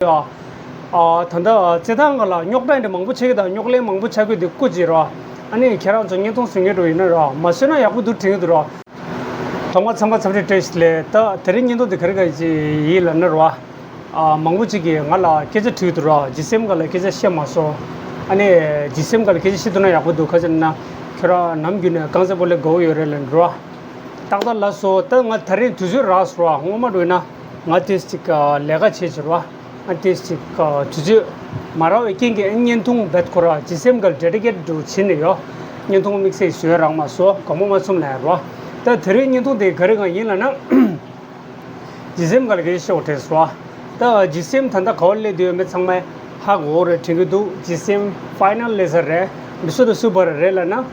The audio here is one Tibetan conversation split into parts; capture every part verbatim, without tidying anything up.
ཡ། ཨ། ད་ལྟ་རྩེད་ཐང་སྒང་ལ་རྙོག་དྲ་འདི་མང་པོ་ཆགས་ཀྱི་དང་རྙོག་གླེང་མང་པོ་ཆགས་ཀྱི་འདི་སྐུ་མཁྱེན་རོ། ཨ་ནི་ཁྱེད་རང་ཚོ་བརྙན་ཐུང་བཟོ་མཁན་འདྲ་ཡིན་ན་རོ། མ་བཟོས་ན་ཡག་པོ་འདུག་དྲན་གྱི་འདུག་རོ། ཐོག་མར་ཚང་མ་འཚམས་འདྲི་བཀྲ་ཤིས་བདེ་ལེགས། ད་དེ་རིང་བརྙན་ཐུང་འདི་ག་རེ་ག་རེ་ཡིན་ལབ་ན་རོ། ཨ། མང་པོ་ཅིག་གིས་ང་ལ་སྐད་ཆ་དྲིས་འདུག་རོ། ཇི་སི་ཨེམ་སྒང་ལ་སྐད་ཆ་བཤད་མ་སོང་། ཨ་ནི་ཇི་སི་ཨེམ་སྒང་ལ་སྐད་ཆ་བཤད་ཐུབ་ན་ཡག་པོ་འདུག་ག་ཅི་ན་ཁྱོད་རང་ནམ་རྒྱུན་ནས་རྐང་རྩེད་སྤོ་ལོ་དགའ་བོ་ཡོད་རེད་ལབ་འདུག་རོ། ཏག་ཏག་ལབ་སོང་། ད་ང་ད་རིང་དུས་ཚོད་རག་སོང་རོ། སྔོན་མ་འདྲ་ཡིན་ན་ང་ཏོག་ཙམ་ཅིག་ལས་ཀ་བྱེད་བྱེད་རོ། ང་ཏོག་ཙམ་ཅིག་དུས་ཚོད་མ་རག་པའི་རྐྱེན་གྱིས་བརྙན་ཐུང་རྦད་ཁོ་ར་ཇི་སི་ཨེམ་སྒང་ལ་ཌེ་ཌི་ཀེ་ཊི་འདྲ་བྱས་ནས་ཡོ། བརྙན་ཐུང་དམིགས་བསལ་བཟོས་རག་མ་སོང་། དགོངས་པ་མ་ཚོམ་ལབ་རོ། ད་དེ་རིང་བརྙན་ཐུང་དེ་ག་རེ་ག་ཡིན་ལབ་ན། ཇི་སི་ཨེམ་སྒང་ལ་སྐད་ཆ་བཤད་དགོས་དྲན་སོང་། ད་ཇི་སི་ཨེམ་ད་ལྟ་ག་པར་སླེབས་བསྡད་ཡོད་མེད་ཚང་མས་ཧ་གོ་གི་རེད་དྲན་གྱི་འདུག་ཇི་སི་ཨེམ་ཕའི་ནལ་སླེབས་ཚར་རེད། འདི་སུ་དང་སུ་བར་རེད་ལབ་ན། ཨ།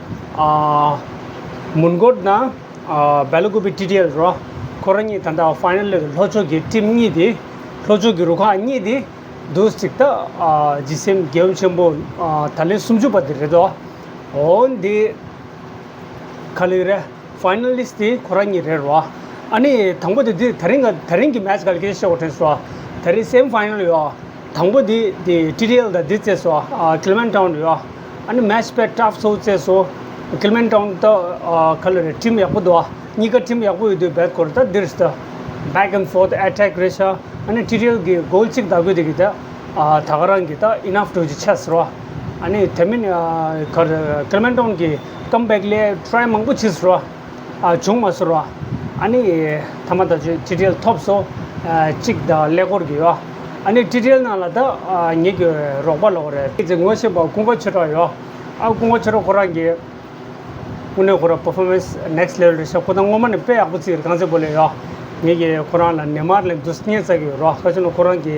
མོན་གྷོ་དང་། ཨ། སྦེལ་ཀོབ་པི་ཊི་ཌི་ཨེལ་རོ། ཁོ་རང་གཉིས་ད་ལྟ་ཕའི་ནལ་སླེབས། ལྷོ་ཕྱོགས་ཀྱི་ཊིམ་གཉིས་དེ། ལྷོ་ཕྱོགས་ཀྱི་རུ་ཁག་གཉིས་དེ། འདུག་ཅིག་ད། ཨ། ཇི་སི་ཨེམ་རྒྱལ་ཡུམ་ཆེན་པོ། ཨ། ད་ལན་སུམ་ཅུ་པ་དེ་རེད་དོ། འོ་འདི། ག་ལེར་རེད། ཕའི་ནལ་ལིསི་ཊི་དེ་ཁོ་རང་གཉིས་རེད་རོ། ཨ་ནི་དང་པོ་དེ་འདི་ད་རིང་ག་ད་རིང་གི་མེ་ཆི་སྒང་ལ་སྐད་ཆ་བཤད་དགོས་དྲན་སོང་། ད་རིང་སེ་མི་ཕའི་ནལ་ཡོད། དང་པོ་དེ་དེ་ཊི་ཌི་ཨེལ་དང་འདི་རྩེས་སོང་། ཨ། ཀི་ལི་མན་ཊའུན་ཡོད། ཨ་ནི་མེ་ཆི་དཔེ་ཊབ་ཚ་བོ་རྩེས་སོང་། ཀི་ལི་མན་ཊའུན་ད། ཨ། ག་ལེར་རེད། ཊིམ་ཡག་པོ་འདུག་གཉིས་ཀ་ཊིམ་ཡག་པོ་ཡོད་དུས་རྦད་ཁོ་ར་ད་འདིར་ད་བེག་ཨེན་ཕོརཐ་ཨེ་ཊེག་རེད་ཤག་ཨ་ནི་ཊི་ཌི་ཨེལ་གི་གོལ་གཅིག་བདག་པོ་དེ་གི་ད། ཨ། ད་ག་རང་གི་ད་ཨི་ནཕ་འདྲ་བོ་ཅིག་ཆགས་སོང་རོ། ཨ་ནི་དེ་མིན། ཨ། ག་རེ། ཀི་ལི་མན་ཊའུན་གི་ཀམ་བེག་སླེབས་ཊི་རའི་མང་པོ་བྱས་སོང་རོ། ཨ། བྱུང་མ་སོང་རོ། ཨ་ནི་མཐའ་མ་ད་ཆོས་ཊི་ཌི་ཨེལ་ཐོབ་སོང་། ཨ། གཅིག་དང་ཀླད་ཀོར་གྱི་ཡོད། ཨ་ནི་ཊི་ཌི་ཨེལ་ནང་ལ་ད། ཨ། ངེད་ཀྱི་རོགས་པ་ལོག་རེད། ཅིག་ངོ་ཤེས་པ་ཀུན་དགའ་ཆོས་གྲགས་ཡོད། ཨ། ཀུན་དགའ་ཆོས་གྲགས་ཁོ་རང་གི་དངོས་གནས་ཁོ་རང་པར་ཕོར་མན་སི་ནེག་སི་ལེ་ཝལ་རེད་ཤག་ཁོ་ད་སྔོན་མ་ནས་དཔེ་ཡག་པོ་རྩེ་གི་རེད། རྐང་རྩེད་སྤོ་ལོ་ཡོད། ངེད་ཀྱིས་ཁོ་རང་ལ་ནེ་མར་ལབ་དུས་སྙད་བཙལ་གྱི་ཡོད་རོ། ག་ཅི་ན་ཁོ་རང་གི།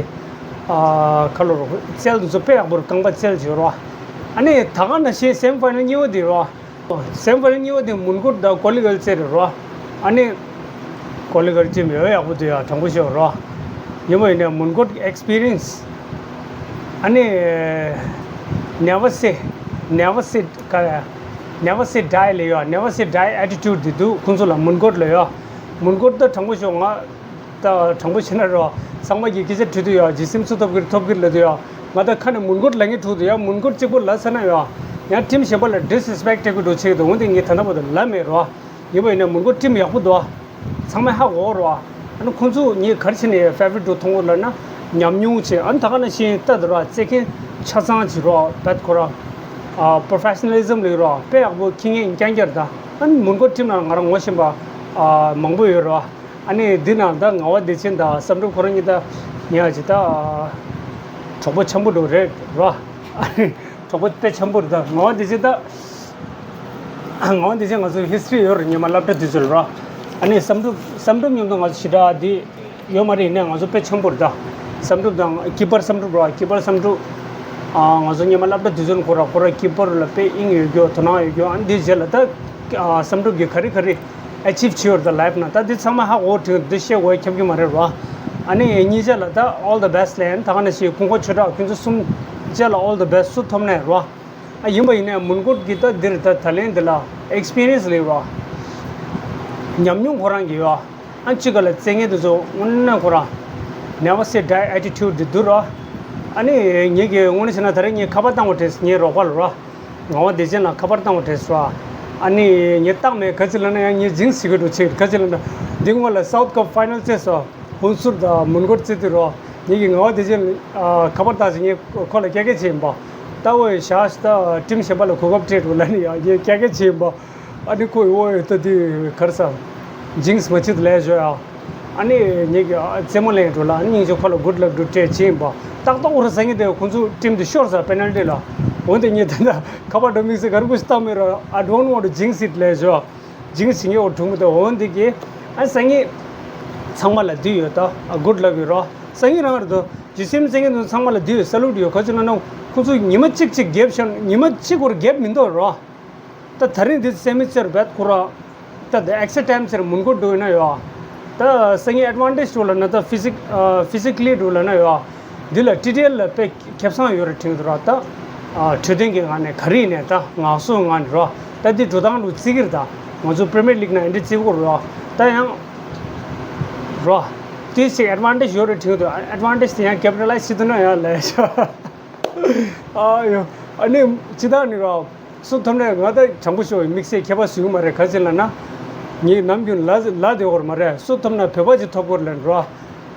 ཨ། ཁ་ལོ་རོ། རྩལ་དེ་ཚོ་དཔེ་ཡག་པོ་རེད། རྐང་པ་རྩལ་བྱེད་རོ། ཨ་ནི་ད་ག་ནང་བཞིན་སེ་མི་ཕའི་ནལ་གཉིས་པ་དེ་རོ། སེ་མི་ཕའི་ནལ་གཉིས་པ་དེ་མོན་གྷོ་དང་ཀོ་ལི་གྷལ་རྩེས་རེད་རོ། ཨ་ནི་ཀོ་ལི་གྷལ་ཊིམ་ཡོད་ཡག་པོ་འདུག་ཡ། དྲང་པོ་ཤོད་རོ། ཡིན་པ་ཡིན་ནའི་མོན་གྷོ་ཨེག་སི་པི་རི་ཡན་སི། ཨ་ནི་ནེ་བར་སེ། ནེ་བར་སེ། ག་རེ། ནེ་བར་སེ་ཌའི་ལབ་ཡོད། ནེ་བར་སེ་ཌའི་ཨེ་ཊི་ཊུཌ་དེ་འདུག་ཁོང་ཚོ་ལ་མོན་གྷོ་ལབ་ཡོད། མོན་གྷོ་ད་དྲང་པོ་ཤོད་ང་། ད་དྲང་པོ་བཤད་ན་རོ། ཚང་མ་གིས་སྐད་ཆ་དྲི་དུས་ཡོད། ཇི་སི་ཨེམ་སུ་ཐོབ་ཀྱི་རེད་ཐོབ་ཀྱི་རེད་ལབ་དུས་ཡོད། ང་ད་ཁ་ནས་མོན་གྷོ་ལབ་མཁན་འཁྲུག་དུས་ཡོད། མོན་གྷོ་གཅིག་པོ་ལབ་ཚར་ན་ཡོད། ཡང་ཊིམ་གཞན་པ་ལ་ཌི་སི་རི་སི་པེག་སྤྲད་ཀྱི་འདུག་ཅེས་དང་འོན་ཏེ་ངས་ད་ལྟ་བར་དུ་ལབ་མེད་རོ། ཡིན་པ་ཡིན་ན་མོན་གྷོ་ཊིམ་ཡག་པོ་འདུག་ཚང་མས་ཧ་གོ་རོ། ཨ་ནི་ཁོང་ཚོ་ངས་ག་རེ་བྱས་ནས་ཕེ་བ་རི་ཊི་འདྲ་མཐོང་གི་ལབ་ན་ཉམས་མྱོང་བྱས། ཨ་ནི་ད་ག་ནང་བཞིན་ལྟ་དུས་རོ། རྩེད་མཁན་ཆ་ཚང་བྱེད་རོ། རྦད་ཁོ་ར། ཨ། པོ་རོ་ཕེ་ཤ་ནལ་ལི་ཛམ་ལབ་རོ། དཔེ་ཡག་པོ་ཁྱི་ངན་རྐྱང་རྐྱང་རེད་ད། ཨ་ནི་མོན་གྷོ་ཊིམ་ནང་ང་རང་ངོ་ཤེས་པ། ཨ། མང་པོ་ཡོད་རོ། ཨ་ནི་འདི་ནང་ད་ངག་དབང་བདེ་ཆེན་དང་བསམ་གྲུབ་ཁོ་རང་གཉིས་ད་ཉག་ཅིག་ད་གྲོགས་པོ་འཆམ་པོ་འདྲ་རེད་རོ། ཨ་ནི་གྲོགས་པོ་དཔེ་འཆམ་པོ་རེད་ད། ངག་དབང་བདེ་ཆེན་ད། ངག་དབང་བདེ་ཆེན་ང་ཚོ་ཧིས་ཊི་རི་ཡོད་རེད། སྔོན་མ་སློབ་གྲྭ་དུས་ཚོད་རོ། ཨ་ནི་བསམ་གྲུབ་བསམ་གྲུབ་མཉམ་དུ་ང་ཚོ་ཞེ་དྲག་འདི་ཡོད་མ་རེད། ཡིན་ནའི་ང་ཚོ་དཔེ་འཆམ་པོ་རེད་ད། བསམ་གྲུབ་དང་ཀི་པར་བསམ་གྲུབ་རོ། ཀི་པར་བསམ་གྲུབ། ཨ། ང་ཚོ་སྔོན་མ་སློབ་གྲྭ་དུས་ཚོད་ཁོ་ར་ཁོ་ར་ཀི་པར་ལ་དཔེ་དབྱིངས་ཡོད་རྒྱུ་དོ་སྣང་ཡོད་རྒྱུ། ཨ་ནི་འདི་རྗེས་ལ་ད། ཨ། བསམ་གྲུབ་ཀྱིས་ག་རེ་ག་རེ་ཨེ་ཆིབ་བྱས་ཡོད་རེད་ད་ལའིཕ་ནང་། ད་འདི་ཚང་མ་ཧ་གོ་དྲན། འདི་བཤད་དགོས་ཁྱབ་ཀྱི་མ་རེད་རོ། ཨ་ནི་གཉིས་ཆ་ལ་ད་ཨོལ་ད་བེ་སི་ཊི་ལབ་ཡིན། ད་ག་ནང་བཞིན་ཀུན་དགའ་ཆོས་གྲགས་ཁྱོད་ཚོ་གསུམ་ཆ་ལ་ཨོལ་ད་བེ་སི་ཊི། སུ་ཐོབ་ནའི་རོ། ཨ། ཡིན་པ་ཡིན་ནའི་མོན་གྷོ་གི་ད་འདིར་ད་ད་ལན་འདི་ལ་ཨེག་སི་པི་རི་ཡན་སི་ལབ་རོ། ཉམས་མྱོང་ཁོ་རང་གི་ཡོད། ཨ། གཅིག་ག་ལ་རྩེད་མཁན་དེ་ཚོ་དངོས་གནས་ཁོ་རང་ནེ་བར་སེ་ཌའི་ཨེ་ཊི་ཊུཌ་དེ་འདུག་རོ། ཨ་ནི་ངེད་ཀྱིས་དངོས་གནས་བྱས་ན་ད་རེས་ངས་ཁ་པར་བཏང་བ་དྲན་སོང་། ངའི་རོགས་པ་ལ་རོ། ངག་དབང་བདེ་ཆེན་ལ་ཁ་པར་བཏང་བ་དྲན་སོང་། ཨ་ནི་ངས་བཏང་མེད། ག་ཅི་ལབ་ན་ཡང་ངས་ཇིང་སི་ཟེར་གི་འདུག་ཅེས། ག་ཅི་ལབ་ན་འདི་སྔོན་ལ་སའུཐ་ཀབ་ཕའི་ནལ་རྩེས་སོང་། ཧུན་སུར་དང་མོན་གྷོ་རྩེ་དུས་རོ། ངེད་ཀྱིས་ངག་དབང་བདེ་ཆེན་ལ་ཁ་པར་བཏང་ཞིང་ངས་ཁོ་ལ་སྐད་སྐད་བྱས་ཡིན་པ། ད་འོ་ཡ་ཤ་ཤ་ད་ཊིམ་གཞན་པ་ལ་གོ་སྐབས་སྤྲད་འགྲོ་ལབ་ནས་ཡང་ངས་སྐད་སྐད་བྱས་ཡིན་པ། ཨ་ནི་ཁོས་འོ་ཡ་ད་དེ་ག་རེ་ཟ། ཇིང་སི་མ་བྱེད་དུ་ལས་བཟོ་ཡ། ཨ་ནི་ངེད་ཀྱིས་རྩེད་མོ་ལེན་འགྲོ་ལ། ཨ་ནི་སྙིང་རྗེ་ཁོ་ལ་གུཌ་ལག་འགྲོ་སྤྲད་བྱས་ཡིན་པ། ཏག་ཏག་འོ་ར་ཟ་ངེས་དེ་ཁོང་ཚོ་ཊིམ་དེ་ཤོར་ས་པེ་ནལ་ཊི་ལ། འོན་ཏེ་ངས་ད་ད་ཁ་པར་འགྲོ་དམིགས་བསལ་ག་རེ་ཀུ་ཤི་བཏང་མེད་ར། I don't want to jinx it ལས་བཟོ། ཇིང་སི་ངས་འོ་དྲུང་མི་དེ་འོན་དེ་གི། ཨ་སང་ཉིན་ཚང་མ་ལ་འདི་ཡོད་ད། ཨ་གུཌ་ལག་ཡོད་རོ། སང་ཉིན་རང་རེད་དོ། ཇི་སི་ཨེམ་སང་ཉིན་དུ་ཚང་མ་ལ་འདི་ཡོད། ས་ལུག་འདི་ཡོད། ག་ཅི་ན་ན་ཁོ་ཚོ་ཉི་མ་གཅིག་གཅིག་གེབ་ཤོར། ཉི་མ་གཅིག་བར་གེབ་མི་འདུག་རོ། ད་ད་རིང་འདི་སེ་མི་སི་ཊར་རྦད་ཁོ་ར། ད་ད་ཨེག་སི་ཊ་ཊེམ་ཟེར་མོན་གྷོ་འགྲོ་ཡིན་ན་ཡོད། ད་སང་ཉིན་ཨེཌ་ཝན་ཊེཇ་འགྲོ་ལབ་ན་ད་ཕི་ཟིག་ཕི་ཟི་ཀ་ལི་འགྲོ་ལབ་ན་ཡོད། འདི་ལ་ཊི་ཌི་ཨེལ་ལ་དཔེ་ཁེ་བཟང་ཡོད་རེད་དྲན་གྱི་འདུག་ར། ད་ཨ་འཕྲོད་བསྟེན་གྱི་ངང་ནས་ག་རེ་ཡིན་ནས་ད་ངག་གསོའི་ངང་ནས་རོ། ད་འདི་འགྲོ་སྟངས་འདྲ་བོ་བརྩི་གི་རེད། ད་ང་ཚོ་པི་རི་མི་ཡར་ལིག་ནང་འདི་བརྩི་གི་རེད་རོ། ད་ཡང་རོ། དེ་ཞིག་ཨེཌ་ཝན་ཊེཇ་ཡོད་རེད་དྲན་འདུག་ཨེཌ་ཝན་ཊེཇ་དེ་ཡང་ཀེ་པི་ཊ་ལའིཛ་བྱེད་ཐུབ་ན་ཡང་ལས་ཤག་ཨ་ཡོ། ཨ་ནི་སྤྱི་བཏང་ནི་རོ། སུ་ཐོབ་ནས་ང་ད་དྲང་པོ་ཤོད་དམིགས་བསལ་ཁྱད་པར་བཟོ་གི་མ་རེད། ག་ཅི་ལབ་ན། ངས་ནམ་རྒྱུན་ལ་ལ་དེ་བོར་མ་རེད། སུ་ཐོབ་ན་བོད་པ་ཅིག་ཐོབ་དགོས་ལབ་རོ།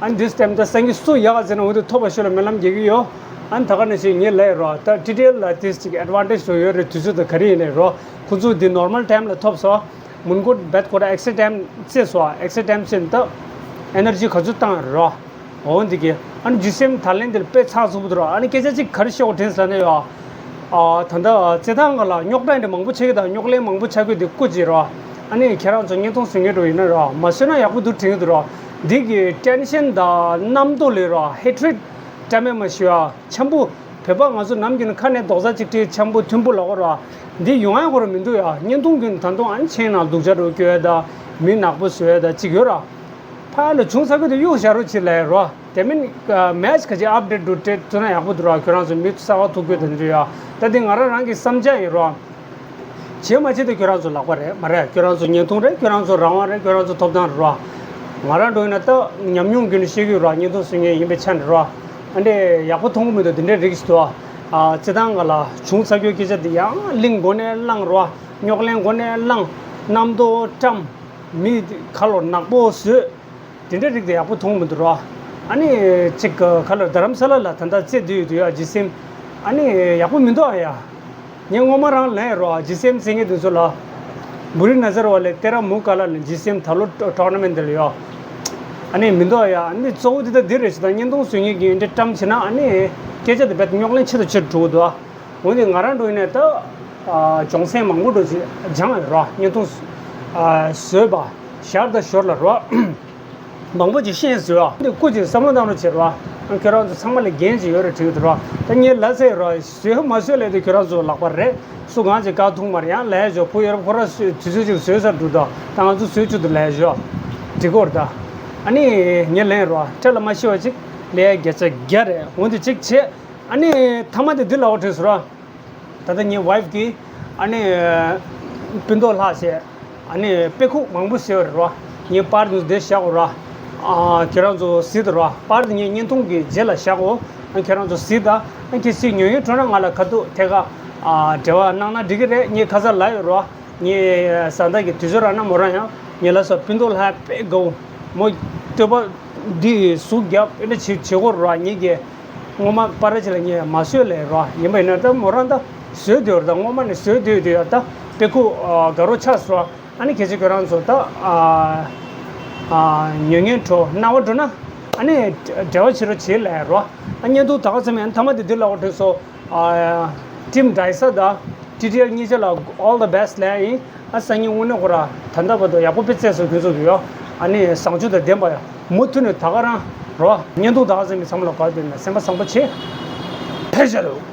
ཨ་ནི་འདི་སྟེམ་ད་སང་གི་སུ་ཡག་ཟེར་ན་འོ་དེ་ཐོབ་པ་ཤོད་ལ་སྨོན་ལམ་རྒྱག་གི་ཡོད། ཨ་ནི་ད་ག་ནང་བཞིན་ངས་ལབ་རོ། ད་ཊི་ཊི་ཨེལ་ལ་དེ་ཅིག་ཨེཌ་ཝན་ཊེཇ་བཟོ་ཡོད་རེད། དུས་ཚོད་ད་ག་རེ་ཡིན་ནའི་རོ། ཁོ་ཚོ་འདི་ནོར་མལ་ཊའིམ་ལ་ཐོབ་སོང་། མོན་གྷོ་བེད་ཁོ་ར་ཨེག་སི་ཊེམ་རྩེ་སོ། ཨེག་སི་ཊེམ་རྩེ་ད་ཨེ་ནར་ཇི་ག་ཚོད་བཏང་ཡོད་རོ། འོ་འདི་གི་ཨ་ནི་ཇི་སེམ་ད་ལན་འདིར་དཔེ་ཚགས་ཚུད་པོ་འདུག་རོ། ཨ་ནི་སྐད་ཆ་གཅིག་ག་རེ་བཤད་དགོས་དྲན་ཟེར་ན་ཡོ། ཨ་ད་ལྟ་རྩེད་ཐང་སྒང་ལ་རྙོག་དྲ་འདྲ་མང་པོ་ཆགས་ཀྱི་དང་རྙོག་གླེང་མང་པོ་ཆགས་ཀྱི་འདི་སྐུ་མཁྱེན་རོ། ཨ་ནི་ཁྱེད་རང་ཚོ་བརྙན་ཐུང་བཟོ་མཁན་འདྲ་ཡིན་ན་རོ། མ་བཟོས་ན་ཡག་པོ་འདུག་དྲན་གྱི་འདུག་རོ། འདི་གི་ཊེན་ཤན་དང་རྣམ་རྟོག་ལས་རོ། ཧེ་ཊི་རེཌ་འདྲ་མིན་མ་ཞུ་ཨ། འཆམ་པོ། བོད་པ་ང་ཚོ་ནམ་རྒྱུན་ཁ་ནས་རྡོག་རྩ་གཅིག་སྒྲིལ་འཆམ་པོ་མཐུན་པོ་ལབ་ཀྱི་རོ། འདི་ཡོང་ཡ་ཁོ་རང་མི་འདུག་ཡ། བརྙན་ཐུང་ཀུན་ད་དུང་ཨ་ནི་ཆེན་ནང་སྡུག་ཅག་འགྲོ་སྐྱོ་ཡ་ད། མི་ནག་པོ་བཟོ་ཡ་ད་ཅིག་ཡོད་ར། ཕ་ལ་བྱུང་ཚར་གི་དེ་གཡུག་བཞག་རོགས་བྱེད་ལབ་ཡ་རོ། དེ་མིན་མེ་ཆི་ག་ཅིག་ཨབ་ཌེཊ་འགྲོ་སྤྲད་ཐུབ་ན་ཡག་པོ་འདུག་ར། ཁྱོད་རང་ཚོ་མི་གསར་པ་ཐུག་དགོས་དེ་འདྲ་ཡ། ད་དེ་ང་རང་རང་གི་བསམ་འཆར་ཡིན་རོ། བྱེད་མ་བྱེད་དེ་ཁྱོད་རང་ཚོ་ལག་པ་རེད་མ་རེད། ཁྱོད་རང་ཚོ་བརྙན་ཐུང་རེད། ཁྱོད་རང་ཚོ་རང་དབང་རེད། ཁྱོད་རང་ཚོ་ཐོབ་ཐང་རེད་རོ། ང་རང་འགྲོ་ཡིན་ན་ད་ཉམས་མྱོང་ཀུན་ནས་བཤད་ཀྱི་ཡོད་རོ། བརྙན་ཐུང་བཟོ་མཁན་ཡིན་པའི་ཆ་ནས་རོ། ཨ་འདྲས་ཡག་པོ་མཐོང་གི་མི་འདུག་དེ་འདྲས་རིགས་ཤིག་འདུག་ཨ་རྩེད་ཐང་སྒང་ལ་བྱུང་ཚར་རྒྱུའི་སྐད་ཆ་དེ་ཡང་གླིང་མགོ་ནས་བསླངས་རོ། རྙོག་གླེང་མགོ་ནས་བསླངས། རྣམ་རྟོག་བཀྲམ། མི་ཁ་ལོ་ནག་པོ་བཟོས། དེ་འདྲའི་རིགས་དེ་ཡག་པོ་མཐོང་མི་འདུག་རོ། ཨ་ནི་གཅིག་ག་ལ་རྡ་རམ་ས་ལ་ལ་ད་ལྟ་རྩེད་དུས་དུས་ཨ་ཇི་སེམ། ཨ་ནི་ཡག་པོ་མི་འདུག་ཨ་ཡ། ངས་སྔོན་མ་རང་ལན་རོ་ཨ་ཇི་སེམ་རྩེད་མཁན་དེ་ཚོ་ལ། བུ་རི་ན་ཟར་བ་ལས་ཏེ་ར་མུ་ཀ་ལ་ལ་ཇི་སེམ་ད་ལོ་ཊོར་ན་མེན་ཊི་འདི་ལ་ཡོད། ཨ་ནི་མི་འདུག་ཨ་ཡ། ཨ་ནི་གཙོ་བོ་དེ་ད་འདི་རེད་ཞེ་ད་བརྙན་ཐུང་བཟོ་མཁན་གྱི་འདི་བཀྲམ་བྱས་ན་ཨ་ནི་སྐད་ཆ་དེ་རྦད་རྙོག་གླེང་ཆེ་དང་ཆེར་འགྲོ་གི་འདུག་ཨ། འོན་ཏེ་ང་རང་འགྲོ་ཡིན་ནས་ད། ཨ་སྦྱོང་ཚན་མང་པོ་འགྲོ་ཅིག་སྦྱངས་ཡོད་རོ། བརྙན་ཐུང་། ཨ་བཟོས་པ། ཞར་དང་ཞོར་ལ་རོ། མང་པོ་ཅིག་ཤེས་བཟོས་ཨ། འདི་སྐུ་ཅིག་བསམ་བློ་བཏང་རོགས་བྱེད་རོ། ཁྱོད་རང་ཚོ་ཚང་མ་ལ་འགན་ཅིག་ཡོད་རེད་དྲན་གྱི་འདུག་རོ། ད་ངས་ལབ་ཚར་རོ། བཟོས་མ་བཟོས་ལས་དེ་ཁྱོད་རང་ཚོ་ལག་པ་རེད། སུ་གང་ཅིག་བཀག་ཐུབ་མ་རེད། ཡང་ལབ་ཡ་ཆོག་ཕུ་ཡོད་ར་ཁོ་ར་བཟོས་དུས་ཚོད་ཅིག་བཟོས་ཚར་འདུག་ད་ད་ང་ཚོ་བཟོས་བཅུག་འདུག་ལབ་ཡ་ཆོག་འགྲིག་གོ་རེད་ད། ཨ་ནི་ངས་ལན་རོ། ཁྲེལ་ལ་མ་ཤི་བ་ཅིག་ལས་ཡ་བརྒྱ་ཆ་བརྒྱ་རེད། འོན་ཏེ་ཅིག་བྱས། ཨ་ནི་མཐའ་མ་དེ་འདི་ལབ་པ་དྲན་སོང་ར། ད་ལྟ་ངའི་ཝའིཕ་གིས་ཨ་ནི་སྤུན་ཏོག་ལྷག་བྱས་ཨ་ནི་དཔེ་ཁུག་མང་པོ་བཟོས་པ་རེད་རོ། ངས་པར་འདི་འདིར་བཞག་གོ་ར། ཨ་ཁྱེད་རང་ཚོ་གཟིགས་དང་རོ། པར་འདི་ངས་བརྙན་ཐུང་གི་རྗེས་ལ་བཞག་གོ། ཨ་ཁྱེད་རང་ཚོ་གཟིགས་དང་། ཨ་གལ་སྲིད་ཉོ་ཡོན་འགྲོ་ན་ང་ལ་ཁ་ཐུག་ཐད་ཀར་ཨ་འབྲེལ་བ་གནང་ན་འགྲིག་གི་རེད། ངས་ཁ་སང་ལབ་ཡོད་རོ། ངས་བཟའ་ཟླ་གི་དུས་ཚོད་རག་ན་མོ་རང་ཡང་ངས་ལབ་སོང་། སྤུན་ཏོག་ལྷག་དཔེ་དགའ་བོ། མོ་བསྟོད་པ་འདི་ཟུག་རྒྱབ་ཨེ་འདྲ་བྱེད་བྱེད་གོ་ར། ངེད་ཀྱི་སྔོན་མ་པར་ཅིག་ལ་ངས་མ་བཟོས་ལབ་ར། ཡིན་པ་ཡིན་ན་ད་མོ་རང་ད་བཟོས་སྡོད་ར། ད་སྔོན་མ་ནས་བཟོས་སྡོད་སྡོད་ཡ་ད་དཔེ་ཁུག་ཨ་དགའ་རོགས་ཆགས་སོང་ར། ཨ་ནི་ཁྱེད་ཚོ་ཁྱོད་རང་ཚོ་ད་ཨ་ཨ་ཉོ་ཉན་འགྲོ་སྣང་བ་འགྲོ་ན་ཨ་ནི་འབྲེལ་བ་བྱེད་རོགས་བྱེད་ལབ་ར། ཨ་བརྙན་ཐུང་ད་ག་ཙམ་ཡང་མཐའ་མ་དེ་འདི་ལབ་པ་དྲན་སོང་། ཨ་ཊིམ་ཌའི་ས་དང་ཊི་ཊི་ཨེལ་གཉིས་ཆ་ལ་all the best ལབ་ཡིན། ཨ་སང་ཉིན་དངོས་གནས་ཁོ་ར་ད་ལྟ་བར་དུ་ཡག་པོ་དཔེ་བཙལ་སོང་། ཁྱོད་ཚོ་གི་ཡོ། ཨ་ནི་བཟང་སྤྱོད་དང་ལྡན་པ་ཡོ། མུ་མཐུད་ནས་ད་ག་རང་རོ། བརྙན་ཐུང་ད་ག་ཙམ་ཡིན། ཚང་མ་ལ་གོ་བ་བསྡུས་ནས་སེམས་པ་བཟང་པོ་བྱེད། ཕེབས་ཤག་ལོ།